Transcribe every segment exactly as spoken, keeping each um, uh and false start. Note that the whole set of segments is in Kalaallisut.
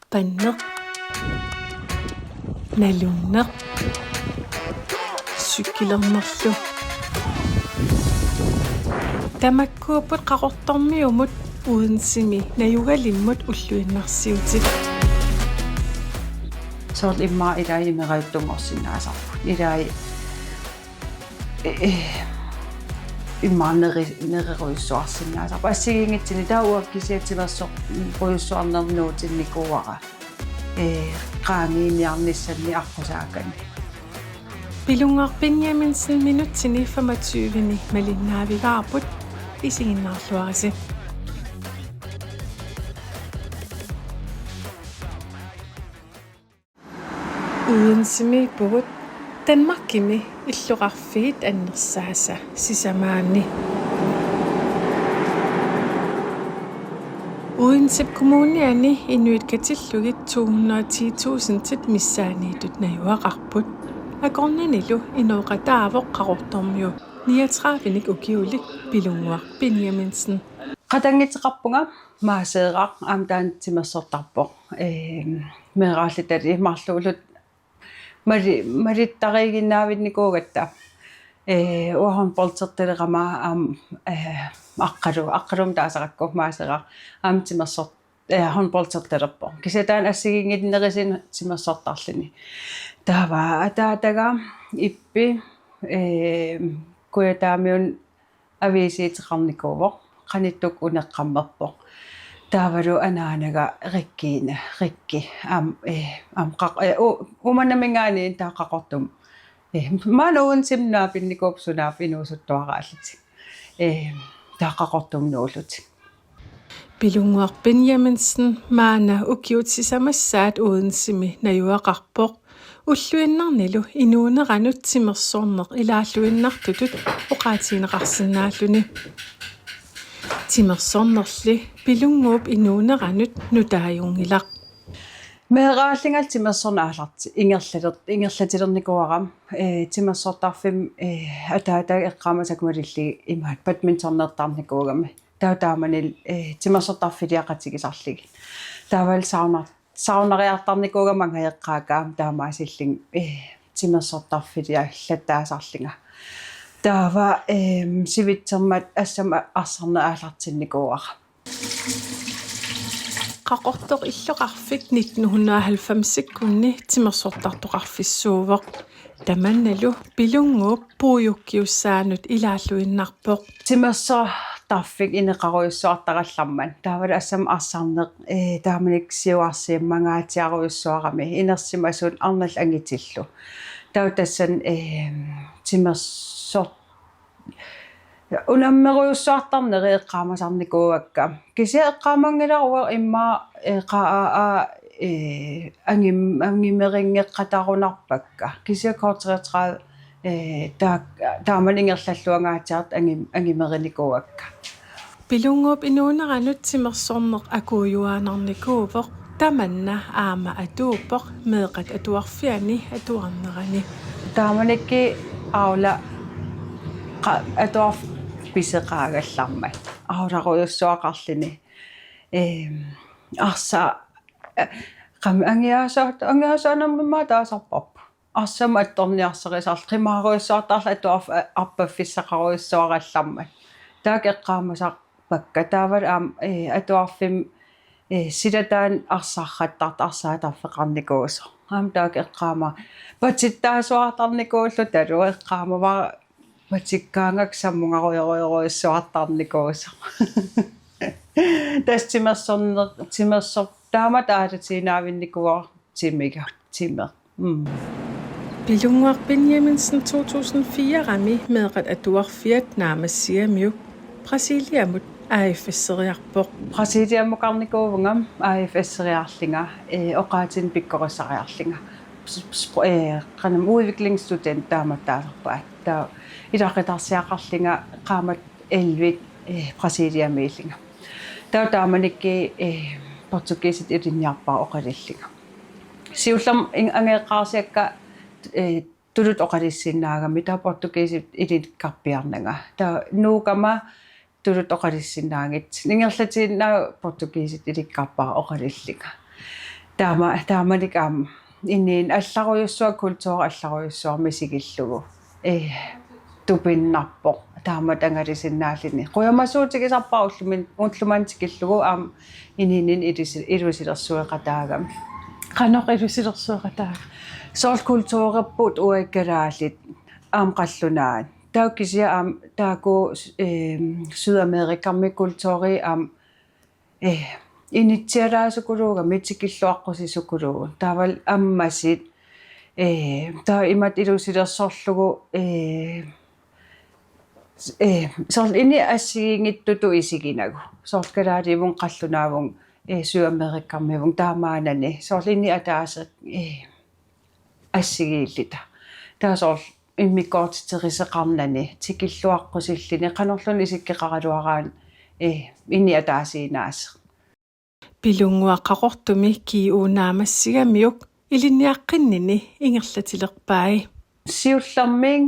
Panneq. Nalunneq. Cykelernerlu. Tamakkuupput Qaqortormiumut Odensemi najugalimmut ulluinnarsiutit. Soorlu immaqa ilai imerajuttunngorsinnaasarput. Ilai, eh, immaqa neri-, nererujussuarsinnaasarput. Assigiinngitsunik taava uanga kisianni timersorujussuarnermut nuutinnikuuara. Eh, qaangiiniarnissannik aqqusaakkannik. Pilunnguaq Benjaminsen minutsini femogtyve-ni malinnaavigaarput, isiginnaarluarisi. Odensemiippugut, Danmarkimi illoqarfiit annersaasa sisamaanni. Odensep Kommuniani inuit katillugit to hundrede og ti tusindit missaanniittut najugaqarput. Akornannilu inooqataavoq Qaqortormiu niogtredive-nik ukiulik Pilunnguaq Benjaminsen. Qatanngutseqarpunga Maaseeraq, aamma taanna timersortarpoq. Ehm, meeraallutali marluulluta mali-, malittariiginnaavinnikuugatta. Eh, uanga håndboldertalerama aamma, eh, Aqqalu-, Aqqalummut taasaqaakku Maaseeraq aamma timersor-, eh, håndboldertalerpoq. Kisianni taanna assigiinnginnerusuni timersortarluni. Taava ataataga Ippi, eh, Kujataamiunut aviisiuteqarnikuuvoq, qanittukkut uneqqammerpoq. Taavalu anaanaga Rikkiina, Rikki, aamma, eh, aamma Qaq-, eh, U-, Uummannaminngaanniit taava Qaqortumi. Eh, maani Odensemi naapinnikuupput sunaaffa inuusuttuaraallutik. Eh, taava Qaqortumi nuullutik. Pilunnguaq Benjaminsen maanna ukiut sisamassaat Odensemi najugaqarpoq. Ulluinnarnilu inuuneranut timersorneq ilaalluinnartutut oqaatigineqarsinnaalluni. Timersornerli Pilunnguup inuuneranut nutaajunngilaq. Meeraallungali timersorneq aallarti-, ingerlaler-, ingerlatilernikuuara, eh, timersortarfimmi, eh, ataataga eqqaamasakka malillugit imaattoq badmintonertarnikuugami. Taava taamanilu, eh, timersortarfiliaqatigisarlugit. Taavalu sauna-, saunariartarnikuugama angajoqqaakka aamma taamaasillunga, eh, timersortarfiliallattaasarlunga. Taava, ehm, sivitsermat assammik arsarneq aallartinnikuuara. Qaqortoq illoqarfik nitten hundrede og halvfems-ikkunni timersortartoqarfissuuvoq. Tamannalu Pilunnguup puigukkiussaanut ilaalluinnarpoq. Timersortarfik ineqarujussuartarallarmat. Taavalu assammik arsarneq, eh, taamanikkut siuarsiummangaatsiarujussuarami. Inersimasut arnallu angutillu. Taava tassani, eh, timersor-, unammerujussuartarneri eqqaamasarnikuuakka. Kisianni eqqaamanngilara uanga immaqa, eh, Q A A, eh, angim-, angumerinngeqatarunarpakka. Kisianni K treogtredive, eh, taa-, taamani ingerlalluangaatsiartut angum-, angumerinikuuakka. Pilunnguup inuuneranut timersorneq akuujuaannarnikuuvoq. Tamanna aamma atuuppoq meeqqat atuarfianni atuarnerani. Taamanikkut Aula qa-, atuarfik pisoqaagallarmat. Aularujussuaqarluni. Ehm, arsa-, eh, qam-, angiaasa-, angiaasaanermut immaqa taasarparput. Arsamik attorniarsarisarluta, qimaarujussuartarluta atuarf-, a-, arpaffissaqarujussuarallarmat. Taakku eqqaamasarpakka. Taavalu aamma, eh, atuarfimmi, eh, silataanut arsarrattartut arsaattarfeqarnikuusoq. Aamma taakku eqqaama-, patittaasuartarnikuullutalu eqqaamavara patikkaangakku sammungarujorujorujussuartarnikuusoq. Tassa timersorneq, timersor-, taamatut aalatiinnaavinnikuuara timiga, timeq. Mm. Pilunnguaq Benjaminsen to tusind fire-mi meeqqat atuarfiat naammassigamiuk Brasiliamut A F S-eriarpoq. Brasiliamukarnikuuvunga A F S-eriarlunga, eh, oqaatinik pikkorissariarlunga. S-, s-, eh, qanam udviklingsstudent taamattaasarpaat. Taava ilaqutariarsiaqarlunga qaammat elleve, eh, Brasiliamiillunga. Taava taamanikkut, eh, portugiisit ilinniarpara oqalullunga. Siullermik in-, angajoqqaarsiakka, eh, tuluttut oqalussinnaagami, taava portugiisit ilikkarpiarnanga. Taava nuugama tuluttut oqalussinnaagit. Ingerlatiinnagu portugiisit ilikkarpara oqalullunga. Taama, taamanikkut aamma inuuninni allarujussuaq, kulturi allarujussuarmik isigillugu. Ee, tupinnarpoq. Taama angallasinnaalluni. Qujamasuutigisarpara ullumi-, ullumimut tikillugu aamma inuuninni ilusi-, ilusilersueqataagami. Qanoq ilusilersueqataaga? Soorlu kulturerput uagut kalaallit aamma qallunaat. Taava kisianni aamma taakku, ehm, Sydamerikami kulturi aamma, eh, inissialaasukuluugami tikilluaqqusisukuluugamik. Taavalu ammasit, eh, taava imatut ilusilersorlugu, eh, s-, eh, soorlu inuit assigiinngitsutut isiginagu. Soorlu kalaaliuvunga, qallunaavunga, eh, Sydamerikamiuvunga taamaanani. Soorlu inuit ataaseq, eh, assigiilluta. Taava soorlu immikkoortiteruseqarnani, tikilluaqqusilluni, qanorluunniit isikkoqaraluaraanni, eh, inuup ataasiinnaasoq. Pilunnguaq Qaqortumi G U naamassigamiuk ilinniaqqinnini ingerlatilerpai. Siullermik,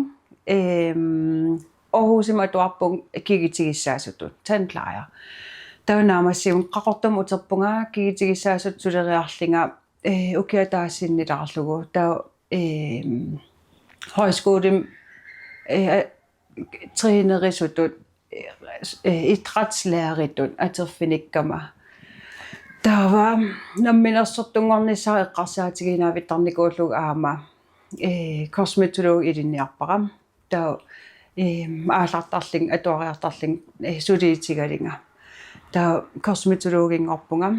ehm, Aarhusimi atuarpunga kigutigissaasutut, tandplejer. Taava naammassigama Qaqortumi uterpunga kigutigissaasutut suleriarlunga, eh, ukiaq ataaseq sinnilaarlugu. Taava, ehm, højskolimi, eh, trænerisutut, eh, idrætslærertut atorfinikkama. Taava namminersortunngornissara eqqarsaatigiinnavittarnikuullugu aamma, eh, kosmetologi ilinniarpara. Taava, eh, aallartarlunga, atuariartarlunga, eh, suliutigalunga. Taava kosmetologinngorpunga.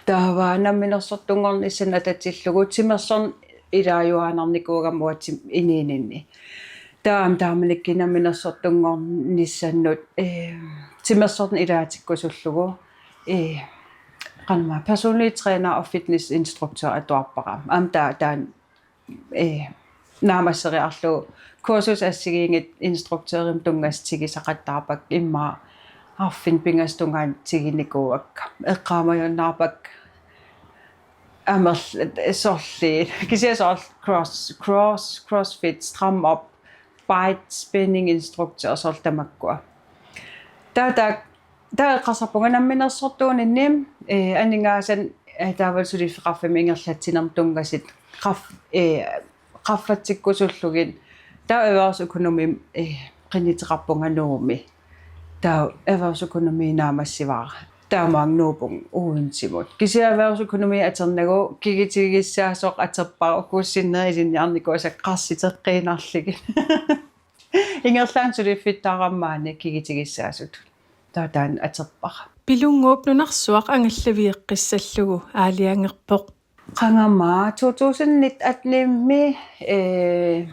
Taava namminersortunngornissannut atatillugu timersorneq ilaajuaannarnikuugama uagut inuuninni. Taava aamma taamanikkut namminersortunngornissannut, eh, timersorneq ilaatikkusullugu, eh, qanormaa personlig træner og fitnessinstruktør atuarpara. Aamma taa-, taanna, eh, naammasseriarlugu kursusip assigiinngitsup instruktørimik tunngasut tigusaqattaarpakka, immaqa arfineq-pingasut tungaanut tigunikuuakka. Eqqaamajunnaarpakka amerl-, sorliit. Kisianni soorlu cross, cross, crossfit, stram up, bite, spinning instruktør, soorlu tamakkua. Taava, taava, taava eqqarsarpunga namminersortuuninni, eh, aningaasanik, eh, taavalu suliffeqarfimmut ingerlatsinermut tunngasut qaff-, eh, qaffatsikkusullugit. Taava erhvervsøkonomi, eh, qinnuteqarpunga Nuummi. Taava erhvervsøkonomi naammassivara. Taamaammat nuuppunga Odensemut. Kisianni erhvervsøkonomi atornagu kigutigussaasoq atorpara, ukuussinneri ilinniarnikuusakka qarsiteqqiinnarlugit. Ingerlaannaq suliffittaarama maani kigutigissaasutut. Taava taanna atorpara. Pilunnguup nunarsuaq angallaveeqqissallugu aalajangerpoq. Qanga aamma to tusind nitten-imi, eh,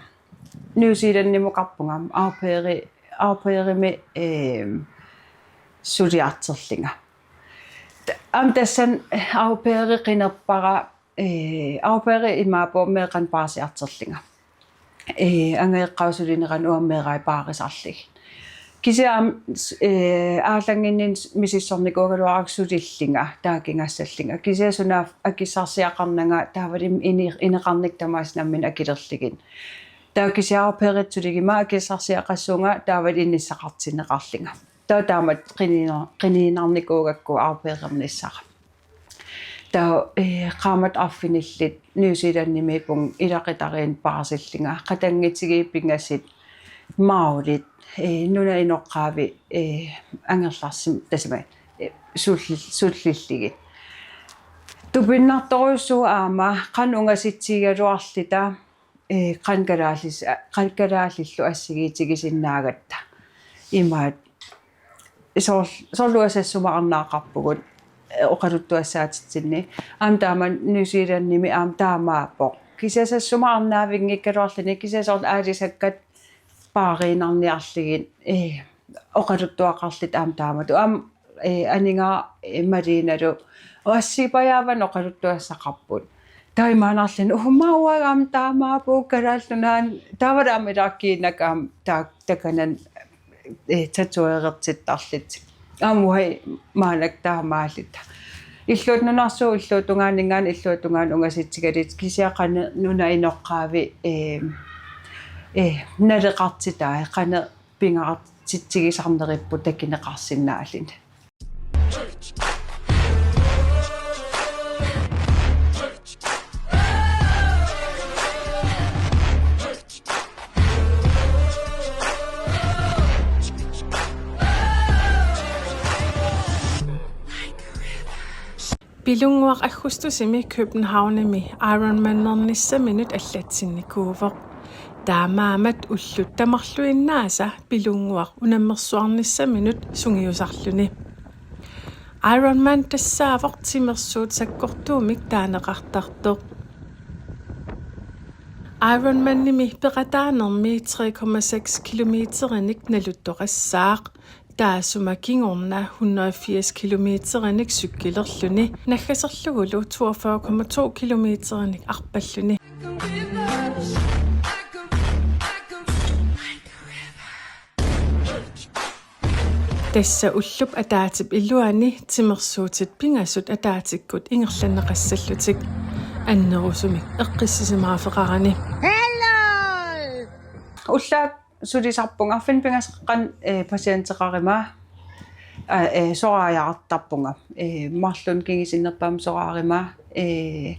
New Zealandimukarpunga au pair-i, au pair-imik, eh, suliartorlunga. Ta-, aamma tassani au pair-i qinerpara, eh, au pair-i imaappoq meeqqanik paarsiartorlunga. Eh, angajoqqaat sulinerani uanga meeqqanik paarisarlugit. Kisianni aamma, eh, aallannginninni misissornikuugaluarakku sulillunga, taakku ingassallunga. Kisianni sunaaffa akissarsiaqarnanga taavalu im-, ini-, ineqarnikka tamaasa nammineq akilerlugit. Taava kisianni au pair-itut suliguma akissarsiaqassuunga taavalu inissaqartinneqarlunga. Taava taamatut qiniina-, qiniinarnikuugakku au pair-ernissara. Taava, eh, qaammatit arfinillit New Zealandimiippunga ilaqutariinni paarsillunga, qatanngutigiit pingasut maarlutit, eh, nunap inoqqaavi, eh, angerlarsimavoq, tassami, eh, sulli-, sullillugit. Tupinnartorujussuuvoq aamma qanoq ungasitsigigaluarluta, eh, qanoq kalaallis-, qanoq kalaallillu assigiinngitsigisinnaagatta. Imaattoq soorl-, soorlu Sassuma arnaaqarpugut, eh, oqaluttuassaatitsinni. Aamma taama New Zealandimi aamma taamaappoq. Kisianni Sassuma arnaavinngikkaluarluni, kisianni soorlu aalisakkat paariinnarniarlugit, eh, oqaluttuaqarluta aamma taamatut. Aamma, eh, aningaasat, eh, Malinalu, assigiipajaavanik oqaluttuassaqarput. Taamaannarluni, uuma uanga aamma taamaappoq Kalaallit Nunaanni, taavalu aamma ilaaqqiinnaq aamma taa-, takanani, eh, tatuerertittarluta. Aamma uagut maannakkut taamaalluta. Illuata nunarsuup illuatungaaninngaanniit illuatungaanut ungasitsigaluta kisianni qanoq nunap inoqqaavi, eh, eh, naleqartitai, qanoq pingaartitsigisarneripput takuneqarsinnaalluni. Pilunnguaq aggustusimi Københavnimi Ironmanernissaminut allatsinnikuuvoq. Taamaammat ullut tamarluinnaasa Pilunnguaq unammersuarnissaminut sungiusarluni. Ironman tassaavoq timersuut sakkortuumik taaneqartartoq. Ironmanimi peqataanermi tre komma seks kilometerinik naluttoqassaaq. Taassuma kingorna hundrede og firs kilometerinik cykelerluni, naggaserlugulu toogfyrre komma to kilometerinik arpalluni. Tassa ullup ataatip iluani timersuutit pingasut ataatikkut ingerlanneqassallutik annerusumik eqqissisimaaffeqarani. Hello! Ullaaq sulisarpunga, arfineq-pingasut qanoq, eh, patienteqaruma, aa, eh, soraajartarpunga. Eh, marlunnik kingusinnerpaamik soraaruma, eh,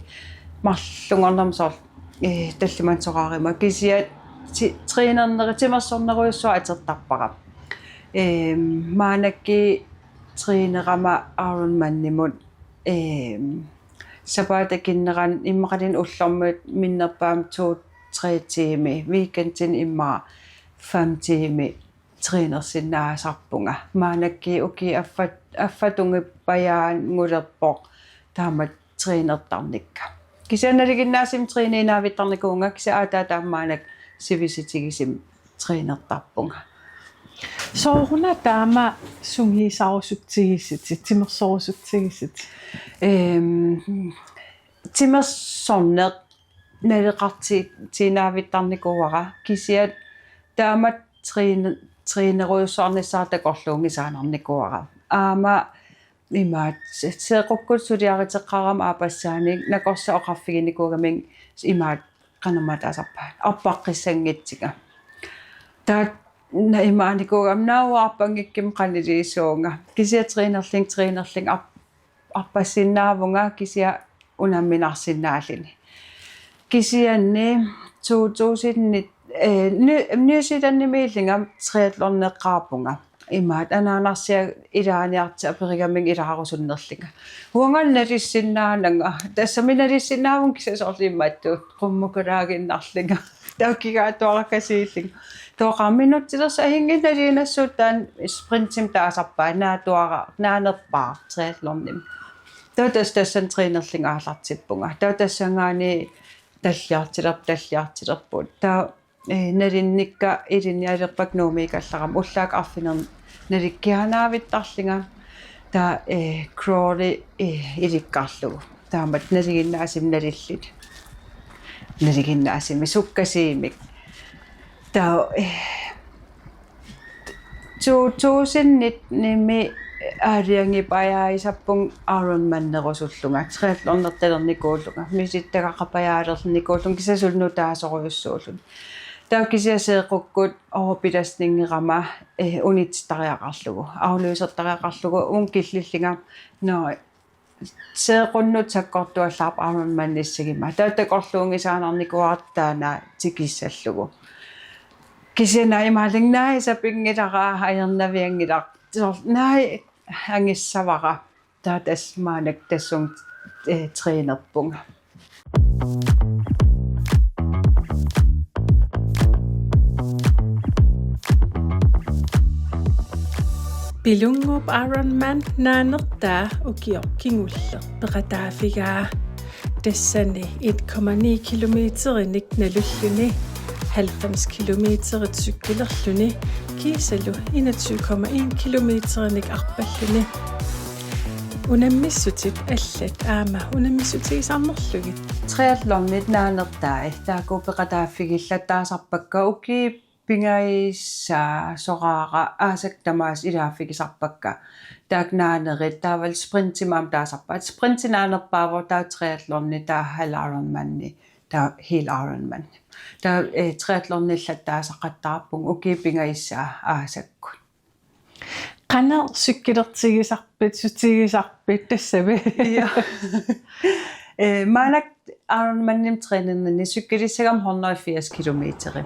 marlunngornermi soorlu, eh, tallimanik soraaruma. Kisianni ti-, trænerneri-, timersornerujussuaq atortarpara. Eh, maannakkut trænerama Ironmanimut, eh, sapaatip akunnerani immaqaluunniit ullormut minnerpaamik to, tre timer, weekendini immaqa fem timer trænersinnaasarpunga. Maannakkut ukiut affat-, affatungippaajunngulerpoq taamatut trænertarnikka. Kisianni nalinginnaasumik trænerinaavittarnikuuvunga, kisianni aatsaat taama maannakkut sivisutigisumik trænertarpunga. Sooruna taama sungiusarusutsigisutit, timersorusutsigisutit? Ehm, timersorneq naleqarti-, -tiinnaavittarnikuuara, kisianni taamatut træne-, trænerujussuarnissaa takorluunngisaannarnikuuara. Aamma imaattoq se-, seeqqukkut suliaruteqqaarama aappassaanik nakorsaq oqarfiginikuugamiuk imaattoq qanormaa taasarpaat, arpaqqissanngitsunga. Taava na-, imaanikuugama naua arpanngikkumik qaniliisuunga. Kisianni trænerlunga, trænerlunga arp-, arpassinnaavunga kisianni unamminarsinnaalluni. Kisianni to tusind, eh, Ny-, New Zealandimiillunga triathloneqqaarpunga. Imaattoq anaanarsiaq ilaaniartoq aperigamik ilaarusunnerlunga. Uanga nalussinnaananga. Tassami nalussinnaavunga kisianni soorlu imaattoq qummukulaaginnarlunga. Taava kigaattuarakasiillunga. Taava qaa minutsilersoq ahingi naluinnassooq taanna sprintimik taasarpaat naatuara-, naanerpaaq triathlonimi. Taava tassa tassani trænerlunga aallartippunga. Taava tassanngaanniit talliartilerput, talliartilerput. Taava, eh, nalinnikka ilinnialerpakka Nuummiikkallarama, ullaakkut arfineq-, nalikkiaannaavittarlunga. Taava, eh, crawli, eh, ilikkarlugu. Taamatut nalinginnaasumik nalilluni. Nalinginnaasumik sukkasuumik. Taava, eh, to tusind nittenimi aalajangiippajaasarpunga Ironmanerusullunga, triathlonertalernikuullunga, misilittagaqarpajaalernikuullunga, kisianni suli nutaasorujussuulluni. Taava kisianni seeqqukkut overbelastningerama, eh, unitsittariaqarlugu, aflysertariaqarlugu, uunga killillunga, nå, seeqqunnut sakkortuallaarpoq Ironmanissaguma. Taava takorluunngisaannarnikuuara taanna tikissallugu. Kisianni imaallunga naak sapinngilara, ajornavianngilara. Soorlu naak angissavara. Taava tassa maannakkut tassunga, eh, trænerpunga. Pilunnguup Ironman naanertaa ukioq kingulleq peqataaffigaa. Tassani en komma ni kilometerinik nalulluni, halvfems kilometerit cykelerluni, kiisalu enogtyve komma en kilometerinik arpalluni. Unammissutit allat aamma unammissutigisarnerlugit. Triathlonit naanertai taakku peqataaffigillat taasarpakka ukiut pingajusaat soraara aasakkut tamaasa ilaaffigisarpakka. Taakku naanerit taavalu sprintimik aamma taasarpaat. Sprinti naanerpaavoq, taava triathloni, taava halv Ironmani, taava hel Ironman. Taava, eh, triathlonillattaasaqattaarpunga ukiut pingajusaat aasakkut. Qanoq cykelertigisarpit, sutigisarpit tassami? Ja. Eh, maannakkut Ironmanimik trænerninni cykelissagama hundrede og firs kilometeri.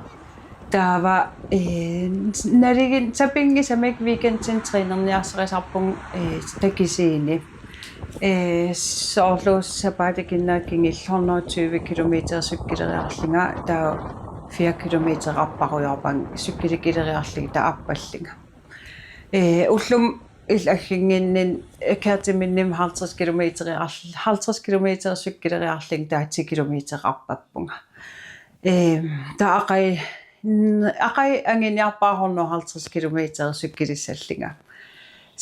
Taava, eh, nalugin-, sapinngisamik weekendini trænerniarsarisarpunga, eh, takusiini. Ee, soorlu sapaatip akunnera kingullermi hundrede tyve kilometer cykeleriarlunga, taava fire kilometer apparujoorpunga cykelikileriarlunga taava appallunga. Ee, ullumi illit agginnginninni, ee, Kærtemindemi halvtreds kilometer, halvtreds kilometer cykeleriarlunga taava ti kilometer appappunga. Ee, taava aqagu, n-, aqagu anguniarpara hundrede halvtreds kilometer cykelissallunga.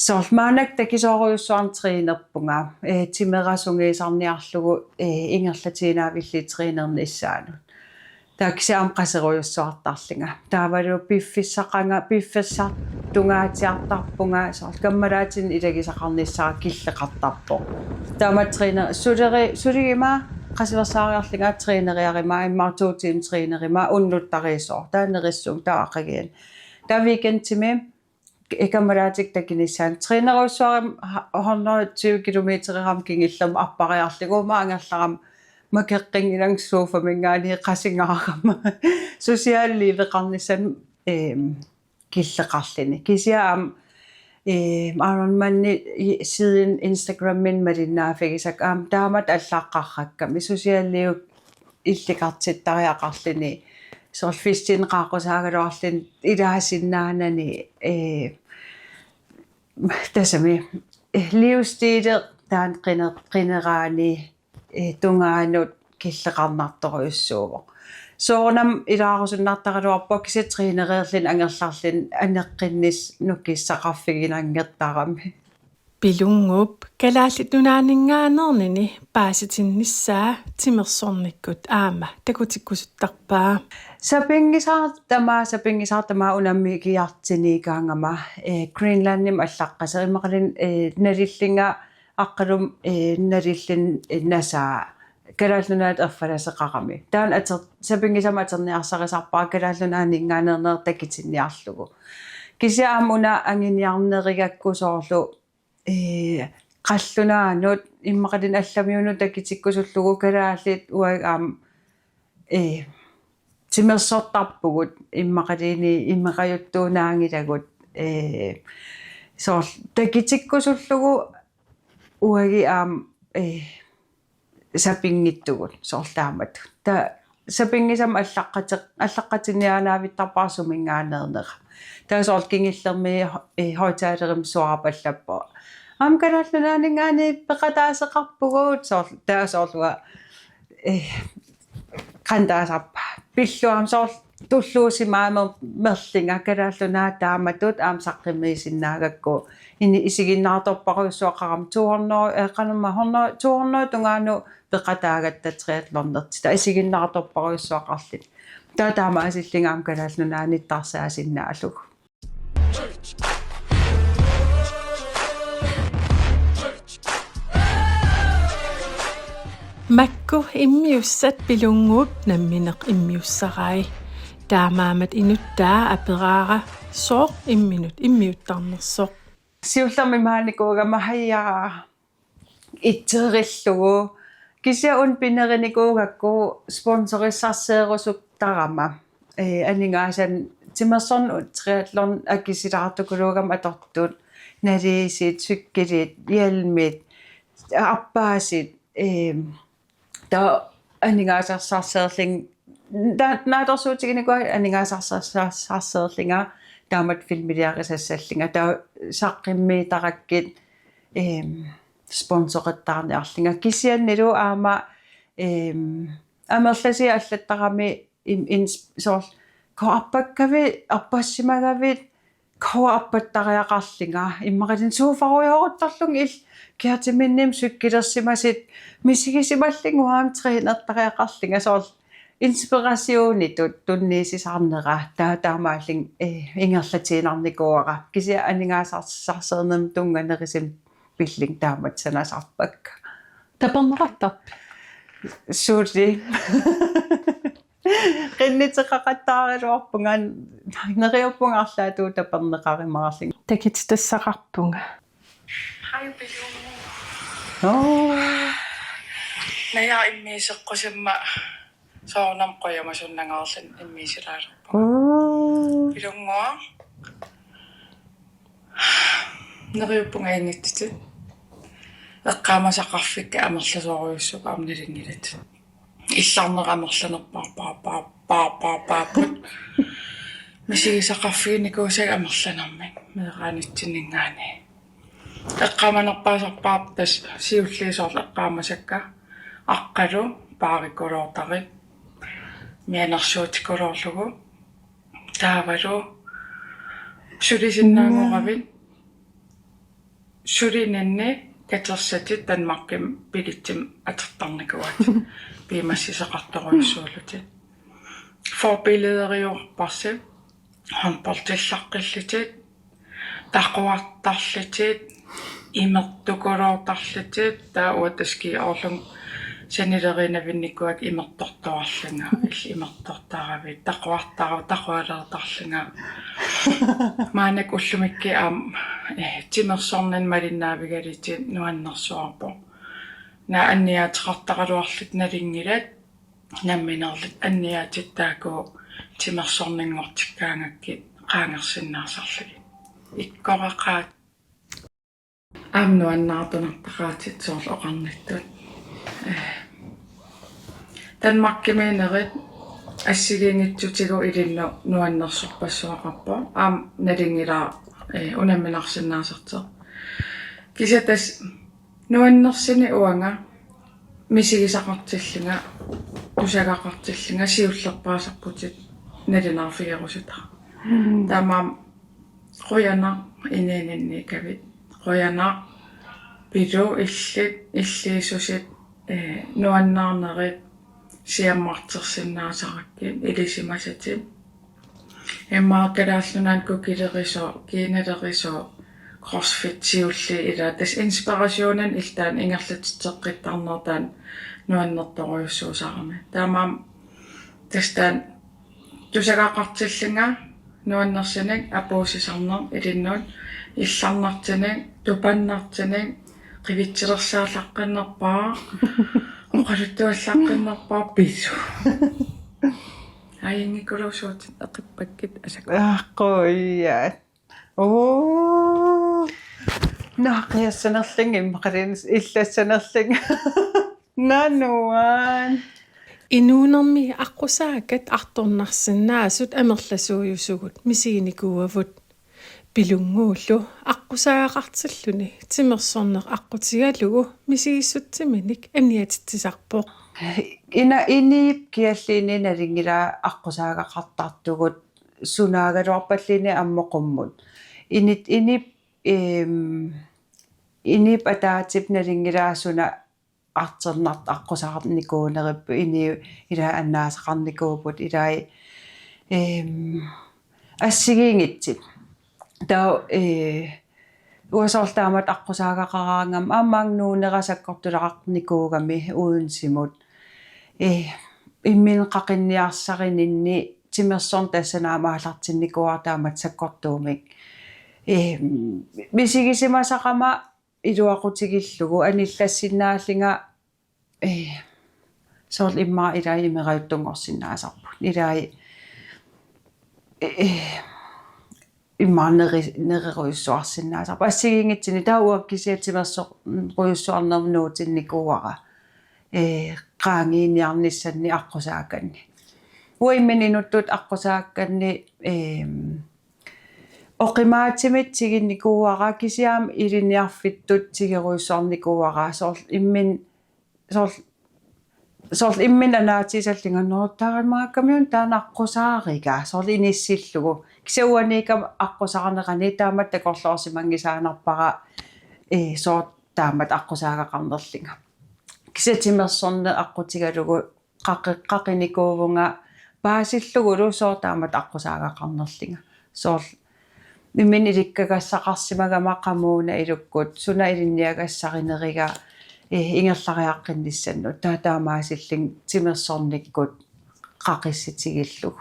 Soorlu maannakkut takisoorujussuarmik trænerpunga. Ee, timera sungiusarniarlugu, ee, ingerlatiinnaavillunga trænernissaanut. Taava kisianni aamma qaserujussuartarlunga. Taavalu piffissaqanga, piffissaq tungaatsiartarpunga, soorlu kammalaatinik ilagisaqarnissara killeqartarpoq. Taama træner-, suleri-, suliguma qasuersaariarlunga træneriaruma, immaqa to timer trænerima unnuttarisoq. Taava nerissuunga, taava aqaguani. Taava weekendimi, ee, kammalaatikkut takunissaanut. Trænerujussuarmik ha-, hundrede tyve kilometererama kingullermi appariarlugu, uuma angerlarama makeqqinngilanga sofaminngaanniit qasungaarama. Sociallivissarnissannut, eem, killeqarluni. Kisianni aamma, eem, Ironmani i-, siden Instagramimi malinnaaffigisakka aamma taamatut allaqqarrakkami. Socialliviup illikartittariaqarluni. Soorlu festini qaaqqusaagaluarluni ilaasinnaanani, ee, tassami, ee, livsstil taanna qiner-, qineraani, ee, tungaanut killeqarnartorujussuuvoq. Soorunami ilaarusunnartaraluarpoq kisianni trænereerluni angerlarluni aneqqinnissaa nukissaqarfiginanngertarami. Pilunnguup Kalaallit Nunaanninngaanneernini paasitinnissaa timersornikkut aamma takutikkusuttarpaa. Sapinngisaq tamaat, sapinngisaq tamaat unammigiartiniikkaangama, ee, Greenlandimi allaqqasoq, immaqaluunniit, ee, nalillunga Aqqalumi, ee, nalilluni, ee, nasaa Kalaallit Nunaata erfalaseqarami. Taanna ater-, sapinngisamik atorniarsarisarpara Kalaallit Nunaanninngaanneerneq takutinniarlugu. Kisianni aamma una anguniarnerugakku soorlu, ee, qallunaanut immaqaluunniit allamiunut takutikkusullugu kalaallit uagut aamma, ee, timersortarpugut immaqaluunniit imerajuttuunaanngilagut, ee, soorlu takutikkusullugu uagut aamma, ee, sapinngitsugut soorlu taamatut. Taava sapinngisamik allaqqati-, allaqqatinniaannaavittarpara suminngaanneernera. Taava soorlu kingullermi, ee, højttalerimi suaarpallappoq: Aamma Kalaallit Nunaanninngaanniit peqataaseqarpugut, soorlu, taava soorlu, ee, qanoq taasarpa. Pillugu aamma soorlu tulluusimaammat merlunga Kalaallit Nunaat taamatut aamma saqqummiisinnaagakku ini isiginnaartorpassuaqarami to hundrede, ee, qanormaa hundrede, to hundrede tungaanut peqataagatta triathlonertut. Taava isiginnaartorpassuaqarluni. Taava taamaasillunga aamma Kalaallit Nunaannittarsaasinnaallunga. Makku immiussat Pilunnguup nammineq immiussarai. Taamaammat inuttaa aperaara sooq imminut immiuttarnersoq. Siullermik imaanikuugama hajaa itserillugu. Kisianni una pinerinikuugakku sponsorissarsiorusuttarama. Ee, aningaasanik timersorneq triathlon akisussaatikuluugama atortut, naliisit, cykelit, hjelmit, arpaasut, ee, taava aningaasarsiorlunga, ta-, naatsorsuutiginikuuakka aningaasarsiorsiorlunga, taamatut filmiliarisassallunga, taava saqqummiittarakkit, eem, sponsorettaarniarlunga. Kisiannili aamma, eem, amerlasuut allattarami im-, ins-, soorlu, qanoq arpakkavit, arpassimagavit, qanoq arpattariaqarlunga, immaqaluunniit sofarujooruttorlunga illit Kærtemindemi cykelersimasut, misigisimallunga aamma trænertariaqarlunga, soorlu inspirationitut tunniussisarnera, taava taamaallunga, ee, ingerlatiinnarnikuuara. Kisianni aningaasarsiornermut tunnganerusumik pillunga taamatut sanasarpakka. Taperneqartarpit? Suli. Qinnuteqaqattaaraluarpunga, neriuppunga arlaatigut taperneqarumaarlunga. Takutitassaqarpunga. Hej, Pilunnguup. Nå. Naja immiusseqqusimma soorunami qujamasunnangaarlunga immiussilaalerpunga. Uu. Pilunnguup. Neriuppunga inuttutut. Eqqaamasaqarfikka amerlasoorujussuupput aamma nalunngilatit. Illarneq amerlanerpaarpaarpaarpaarpaarput. Misigisaqarfiginikuusakka amerlanermik meeraanitsinninngaanniit. Eqqaamanerpaasarpaarput tassa siulliit soorlu eqqaamasakka aqqalu paarikuluutarit mianersuutikuluullugu taavalu sulisinnaanngoravit sulininni katersatit Danmarkimi bilitsimik atortarnikuuatit piumassisoqartorujussuullutit. Forbillederiuarparsi håndboldillaqqillutit, taquartarlutit, imertukuluutarlutit, taava uanga tassa ski-orlunga sanileriinnavinnikuuakka imertortuarlunga, illit imertortaravit, taquartara-, taqualertarlunga. Maannakkut ullumikkut aamma, eh, timersorninni malinnaavigalutit nuannersuarput. Naak anniaateqartaraluarlutit nalunngilat, nammineerlutit anniaatit taakku timersorninngortikkaangakkit qaangersinnaasarlugit. Ikkoraqaat. Aamma nuannaartunartaqaatit soorlu oqarnittut. Eh, Danmarkimiinnerit assigiinngitsutigut ilinnut nuannersorpassuaqarpoq. Aamma nalunngilara, eh, unamminarsinnaasartoq. Kisianni tassa nuannersunik uanga misigisaqartillunga, tusagaqartillunga siullerpaasarputit nalunaarfigerusutara. Mm. Taamaammat qujanaq inuuninniikkavit. Qujanaq Pilu, illit, illiisutit, eh, nuannaarnerit siammartersinnaasarakkit ilisimasatit. Immaqa Kalaallit Nunaanni kukilerisoq, kiinalerisoq, crossfit siulliit ilaat. Tassa inspirationini illit taanna ingerlatitseqqittarneq taanna nuannertorujussuusarami. Taamaammat tassa taanna tusagaqartillunga nuannersunik, apuussisarneq ilinnut, illarnartunik, tupannartunik, qivitsilersaallaqqinnerpaaq, oqaluttuallaqqinnerpaaq Pilu. Ajunngikuluusuutit eqippakkit asakku. Aa, qujaat. Oo. Naaqiassanerlunga immaqaluunniit illassanerlunga. Nanuan. Inuunermi aqqusaakat artornarsinnaasut amerlasuujusugut misiginikuuavut. Pilunnguullu aqqusaagaqartilluni timersorneq aqqutigalugu misigissutsiminik aniatitsisarpoq. Ina iniip kialliini nalunngilara aqqusaagaqartartugut sunaagaluarpalluunniit ammut qummut. Init inip, ehm, inip ataatip nalunngilara suna artornartoq aqqusaarnikuuneripput, inii ilaa annaasaqarnikuupput ilaa, ehm, assigiinngitsut. Taava, eh, uanga soorlu taamatut aqqusaagaqaraangama aamma nuunera sakkortulaqarnikuugami Odensemut. Eh, imminut qaqinniarsarininni timersorneq tassani aamma aallartinnikuuara taamatut sakkortuumik. Eh, misigisimasaqama iluaqutigillugu anillassinnaallunga, eh, soorlu immaqa ilaa imerajuttunngorsinnaasarput. Ilaa, eh, immaqa neri-, nererujussuarsinnaasarput. Assigiinngitsunik taava uanga kisianni timersorujussuarnermut nuutinnikuuara. Eh, qaangiiniarnissannik aqqusaakkannik. Uanga imminut inuttut aqqusaakkannik, ehm, oqimaatsunik tigunikuuara kisianni ilinniarfittut tigorujussuarnikuuara soorlu imminut, soorlu, soorlu imminut anaatigisallunga nuuttaramaakkamiun taanna aqqusaariga soorlu inissillugu. Kisianni uaniikkama aqqusaarnerani taamatut takorloorsimanngisaannarpara, eh, soorlu taamatut aqqusaagaqarnerlunga. Kisianni timersorneq aqqutigalugu qaqi-, qaqinikuuvunga paasillugulu soorlu taamatut aqqusaagaqarnerlunga. Soorlu imminut ilikkagassaqarsimagama qamuuna ilukkut suna ilinniagassarinerlunga, eh, ingerlariaqqinnissannut. Taava taamaasillunga timersornikkut qaqissutigillugu.